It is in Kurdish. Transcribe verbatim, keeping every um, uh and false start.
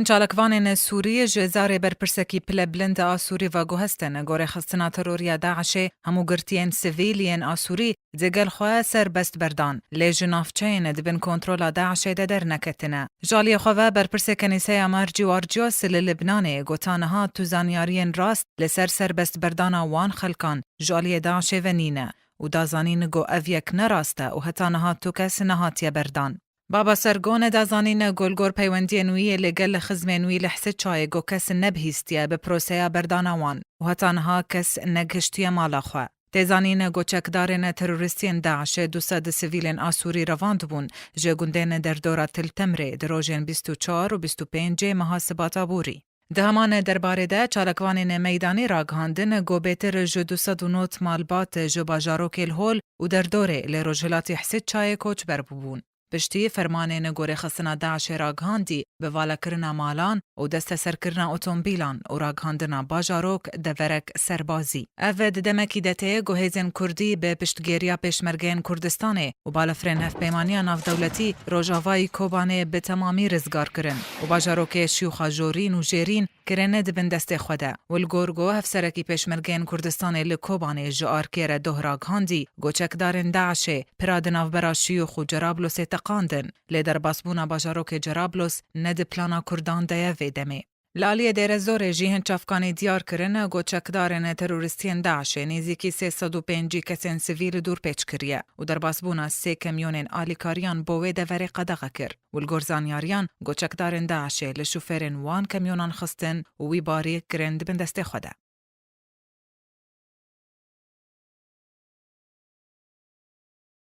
Çalakvanên Sûrî ji zarê berpirsekî pilebilind a Sûrî ve guhestin, gorê xistina teroriya DAIŞê hemû girtiyên sivîl yên a Sûrî digel xwe serbest berdan, lê ji navçeyên di bin kontrola DAIŞê de derneketine. Ji aliyê xwe ve berpirsê Kenîseya Mercî Warciyos li Libnanê gota niha tu zanyariyên rast li ser serbest berdana wan xelkan ji aliyê DAIŞê ve nîne û da zanîn ku ev yek ne rast e û heta niha tu kes nehatiye berdan. Baba Sergone da zanîn ku li gor peywendiyên wî yê li gel xizmên wî li Hsê Çayê ku kes nebihîstiye bi proseya berdana wan û heta niha kes negihiştiye mala xwe. Tê zanîn ku çekdarên terorîstiyên DAIŞê du sed sivîlên a Sûrî revandibûn ji gundên derdora Til Temrê di rojên bîst û çar û bîst û pêncê meha Sibata borî. Di heman derbarê de çalakvanên meydanî ragihandin ku bêtir ji du sed û nod malbat ji bajarokê li hol û derdorê li rojhilatî Hsê Çayê koçber bûbûn. Piştî fermanên gorêxistina DAIŞê ragihandî, bi valakirina malan û desteserkirina otomobîlan û ragihandina bajarok deverek serbazî. Ev di demekî de tê ku hêzên Kurdî bi piştgêriya Pêşmergeyên Kurdistanê û balafirên Hevpeymaniya Navdewletî Rojavayî Kobanê bi temamî rizgar kirin û bajarokê Şiyûxa Jorîn û Jêrîn kirine di bin destê xwe de. Û li gor ku Hevserekî Pêşmergeyên Kurdistanê li Kobanê ji arkê re doh ragihandî, ku çekdarên DAIŞê pira di navbera Şiyûx û Cerablosê teqandin, lê derbasbûna bajarokê Cerablos ne di plana Kurdan de ye vê demê. Li aliyê Dêrezorê jî hin çavkanî diyar kirin ku çekdarên terorîstiyên DAIŞê nêzîkî sê sed û pêncî kesên sivîl dûrpêç kiriye û derbasbûna sê kamyonên alîkariyan bo wê deverê qedexe kir û li gor zanyariyan ku çekdarên DAIŞê li şofêrên wan kamyonan xistin û wî barî kirin di bin destê xwe de.